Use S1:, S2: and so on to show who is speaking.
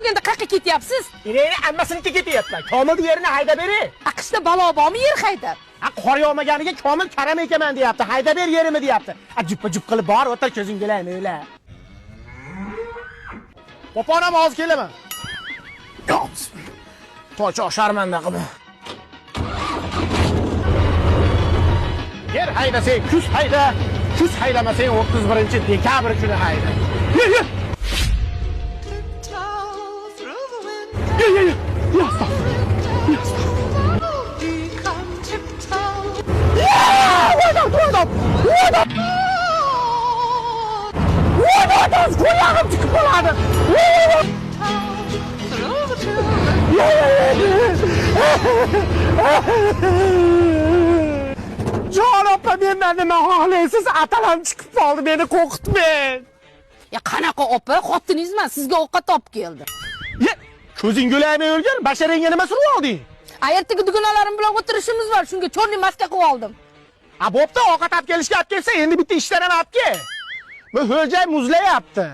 S1: Endi qayerga ketyapsiz?
S2: Eringni ammasinikiga ketyapman. Komilni yerini haydab bering.
S1: Qishda balo bormi yer haydab?
S2: A, qor yog'maganiga Komil karam ekaman deyapti. Haydab ber yerimni deyapti. A, juppa jup qilib bor, o'tir ko'zing bilan o'yla. Poponam hozir kelaman. Toychoq sharmanda qilib. Yer haydasang kuz hayda, kuz haydamasang 31-dekabr kuni hayda. Ye, ye. Ye, ye, ye. Ya, astag'firullah. Ya, astag'firullah. Ya, voy voy voy. Voy voy voy, qo'yog'im chiqib qoladi. Voy voy. Voy. Jon opa, mendan nima xohlaysiz? Atalam chiqib qoldi, meni qo'rqitmang.
S1: Ya qanaqa opa? Xotiningizman, sizga ovqat olib keldi.
S2: Ye, ko'zing go'laymi o'lgan? Basharangga nima surib olding?
S1: A ertaga dugonalarim bilan o'tirishimiz bor, shunga chorniy maska qilib oldim.
S2: A bo'pti, ovqat olib kelishga olib kelsa, endi bitta ishdan ham olib kel. Bu xo'jay muzlayapti.